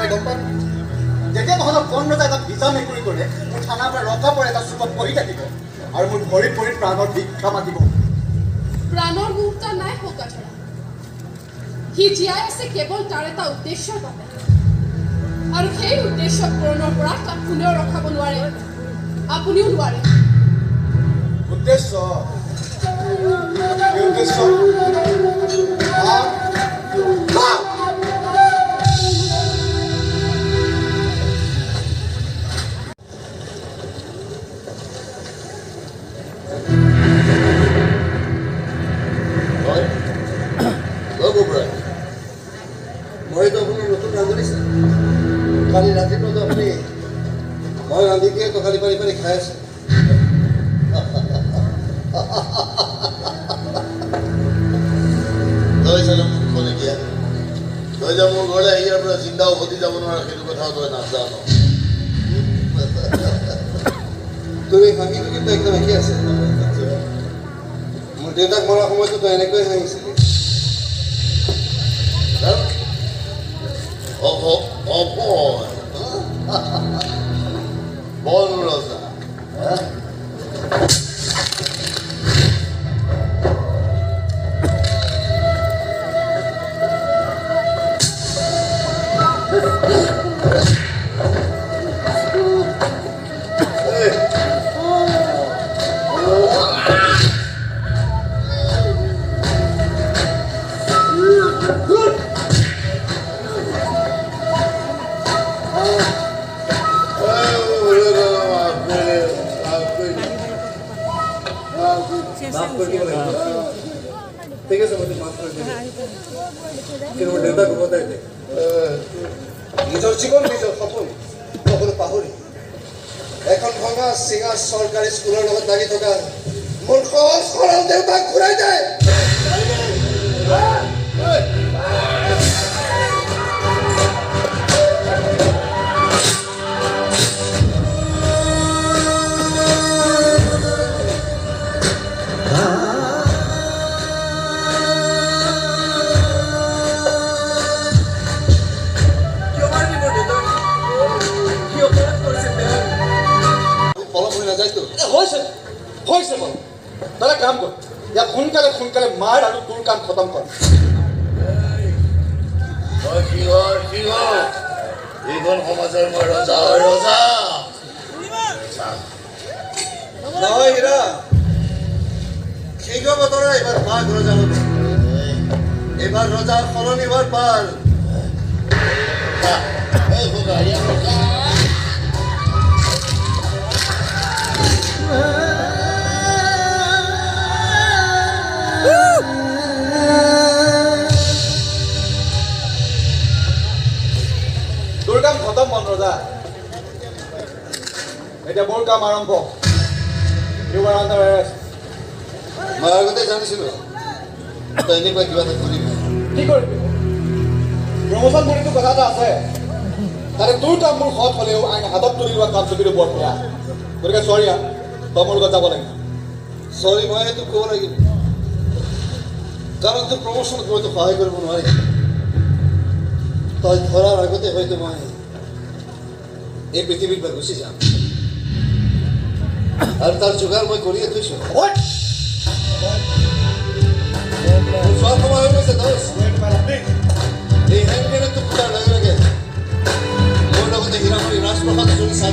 আছে গম পাম। যেতিয়া তহঁতৰ বন ৰজা এটা ভিজা মেকুৰী কৰে মোৰ থানাৰ পৰা ৰখা পৰে এটা চুকত বহি থাকিব আৰু মোৰ ভৰিত পৰি প্ৰাণৰ ভিক্ষা মাতিব। প্ৰাণৰ মুহূৰ্ত নাই শোকাধৰা, সি জীয়াই আছে কেৱল তাৰ এটা উদ্দেশ্যৰ বাবে, আৰু সেই উদ্দেশ্য পূৰণৰ পৰা তাক কোনেও ৰখাব নোৱাৰে, আপুনিও নোৱাৰে। উদ্দেশ্য উদ্দেশ্য মইতো আপোনাৰ নতুন ৰান্ধনিছে, কালি ৰাতিপুৱাতো আপুনি মই ৰান্ধি দিয়ে তৰকাৰী পাৰি পাৰি খাই আছে। তই চাগে মূৰ্খ নেকি? তই যে মোৰ ঘৰলৈ আহি ইয়াৰ পৰা জিন্দা উভতি যাব নোৱাৰ সেইটো কথাও তই নাজান। তোৰ এই হাঁহিটো কিন্তু একদম একে আছে। মোৰ দেউতাক মৰাৰ সময়তো তই এনেকৈয়ে হাঁহিছিলি। বন ৰজা ঠিক আছে, মই মাফ কৰি দিম, কিন্তু মোৰ দেউতাক উভতাই দে। নিজৰ জীৱন নিজৰ সপোন সকলো পাহৰি এখন ভঙা চিঙা চৰকাৰী স্কুলৰ লগত লাগি থকা মোৰ সহজ সৰল দেউতাক ঘূৰাই দে। হৈছে বল, তই কাম কৰ, ইয়াক সোনকালে সোনকালে মাৰ আৰু তোৰ কাম খতম কৰ। এইখন সমাজৰ মই ৰজা হয়, ৰজা নহয় হীৰা। সিংহ বতৰা এইবাৰ বাঘ ৰজা হ'ব, এইবাৰ ৰজাৰ সলনি হোৱাৰ পাৰ। তোৰ কাম খতম বন ৰজা, এতিয়া মোৰ কাম আৰম্ভ। You are under arrest. মই আগতে জানিছিলো তই এনেকুৱা কিবা এটা কৰিবি। কি কৰিবি? প্ৰমোচন বুলিতো কথা এটা আছে, তাতে তোৰ কাম মোৰ সৎ হ'লেও আইন হাতত তুলি লোৱা কামটো কিন্তু বৰ বেয়া। গতিকে চৰি, তই মোৰ লগত যাব লাগিব। চৰি মই সেইটো ক'ব লাগিব, কাৰণ তোৰ প্ৰমোচনত মইতো সহায় কৰিব নোৱাৰিম। তই ধৰাৰ আগতে হয়তো মই এই পৃথিৱীৰ পৰা গুচি যাম, আৰু তাৰ যোগাৰ মই কৰিয়ে থৈছোঁ। যোৱাৰ সময় হৈ গৈছে দোষ। এই হেণ্ড গ্ৰেনেডটো ফুটাৰ লগে লগে মোৰ লগতে হীৰামণি ৰাজপ্ৰসাদ চুৰি চাই